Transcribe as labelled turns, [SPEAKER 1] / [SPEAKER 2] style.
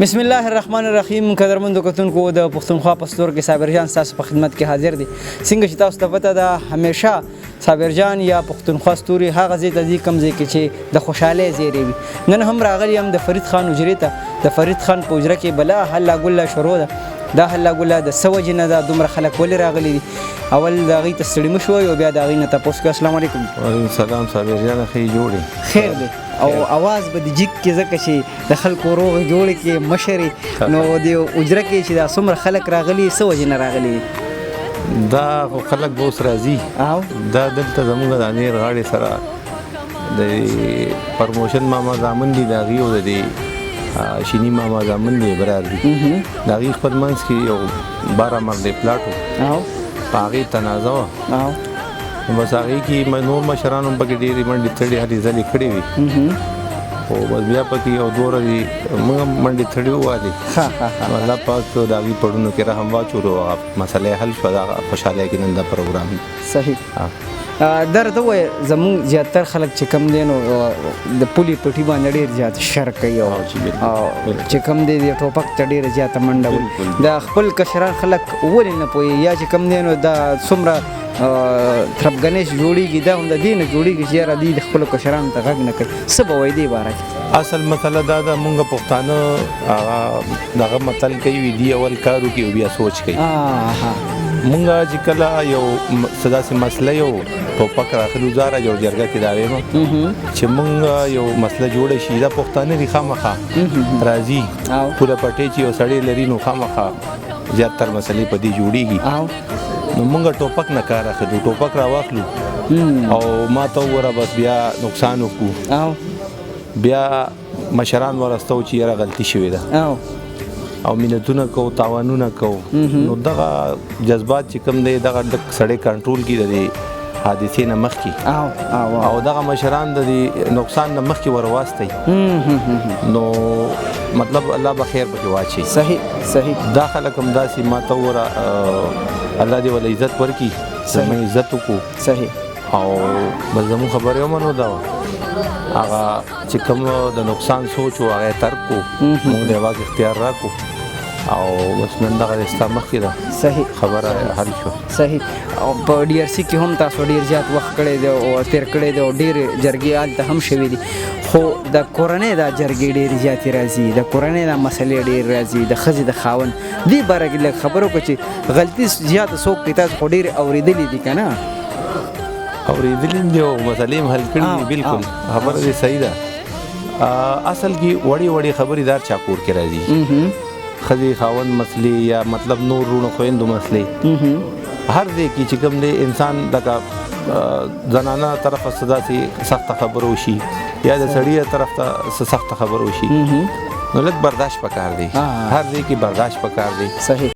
[SPEAKER 1] بسم الله الرحمن الرحیم. قدرمندو کتونکو، د پښتونخوا په ستور کې صابر جان ستاسو په خدمت کې حاضر دی. څنګه چې تاسو ته پته ده، همیشه صابر جان یا پښتونخوا ستوري هغه ځای ته ځي کوم ځای کې چې د خوشحالۍ زیری وي. نن هم راغلی یم د فرید خان حجرې ته. د فرید خان په حجره کې بلا هله ګله شروع ده. دا هله ګله د څه وجې نه ده؟ دومره خلک ولې راغلي دي؟ اول د هغوی ته ستړي مه شوئ او بیا د هغوی نه تپوس کوئ. السلام علیکم.
[SPEAKER 2] وعلیکم السلام صابر جان، ښه جوړې؟
[SPEAKER 1] خیر دی. او اواز به د جیګ کې، ځکه چې د خلکو روغ جوړ کې مشرې. نو د حجره کې چې دا څومره خلک راغلي، څه وجې نه راغلي دي؟
[SPEAKER 2] دا خو خلک به اوس راځي. دا دلته زموږ د انیر غاړې سره د پرموشن ماما زامن دي، د هغې او د دې شیني ماما زامن دي، ابرار دي. د هغې خپل منځ کې یو 12 مرلې پلاټ و. په هغې تنازع وه. نو بس هغې کې نور مشرانو هم پکې ډېرې منډې تړې، هلې ځلې کړې وې، خو بس بیا پکې یو دوه ورځې موږ هم منډې تړې ووهلې.
[SPEAKER 1] ښه ښه ښه
[SPEAKER 2] نو الله پاک د هغې پړونو کې رحم واچولو، هغه مسله یې حل شوه. دغه خوشحالۍ کې نن دا پروګرام دی.
[SPEAKER 1] درته وایي، زمونږ زیاتر خلک چې کم دی نو د پولې پټي باندې ډېر زیات شر کوي او
[SPEAKER 2] او چې بالکل.
[SPEAKER 1] او چې کم دی د ټوپک ته ډېره زیاته منډه وهي. د خپل کشران خلک ولې نه پوهېږي؟ یا چې کم دی نو دا څومره تربګنۍ چې جوړېږي، دا هم د دې نه جوړېږي چې یاره دوی د خپلو کشرانو ته غږ نه کوي. څه به وایي دې باره کې؟
[SPEAKER 2] اصل مسله دا ده، مونږ پښتانه هغه دغه متل کوي، وي دی اول کار وکړي او بیا سوچ کوي. مونږ چې کله یو څه داسې مسله، یو ټوپک راخلو، زاره یو جرګه کې دا وایم چې مونږ یو مسله جوړه شي، دا پښتانه دي، خامخا راځي. پوله پټې چې یو سړی لري نو خامخا زیاتر مسلې په دې جوړیږي. نو مونږ ټوپک نه کار اخلو، ټوپک را واخلو او ما ته وګوره، بس بیا نقصان وکړو. بیا مشران ورستو چې یاره غلطي شوې ده او منتونه کو، تاوانونه کو. نو دغه جذبات چې کوم دی، دغه د سړی کنټرول کی د دې حادثې نه مخکې
[SPEAKER 1] او او
[SPEAKER 2] او دغه مشران د دې نقصان نه مخکې ورواستي، نو مطلب الله به خیر پکې واچي.
[SPEAKER 1] صحیح صحیح
[SPEAKER 2] دا خلک هم داسې، ما ته وګوره، الله دې ولا عزت ورکړي، زموږ عزت وکړو. او بس زموږ خبرې ومنو. دا هغه چې کوم د نقصان سوچ و، هغه یې ترک کړو، موږ د واک اختیار راکړو او بس نن دغه ستا مخکې ده. خبره حل شوه.
[SPEAKER 1] صحیح. او په ډي ار سي کې هم تاسو ډیر زیات وخت کړی دی او تیر کړی دی او ډېرې جرګې هلته هم شوې دي، خو د کورنۍ دا جرګې ډېرې زیاتې راځي، د کورنۍ دا مسلې ډېرې راځي، د ښځې د خاوند دې باره کې لږ خبرو وکړه چې غلطي زیاته څوک کوي. تاسو خو ډېرې اورېدلې دي که نه؟
[SPEAKER 2] اورېدلې هم دي او مسلې هم حل کړې دي. بالکل خبره دې صحیح ده. اصل کې وړې وړې خبرې دار چا کور کې راځي، ښځې خاوند مسلې یا مطلب نور وروڼو خویندو مسلې. هر ځای کې چې کوم دی انسان لکه زنانه طرفه څه داسې سخته خبره وشي یا د سړي طرف ته څه سخته خبره وشي، نو لږ برداشت پکار دی. هر ځای کې برداشت پکار دی.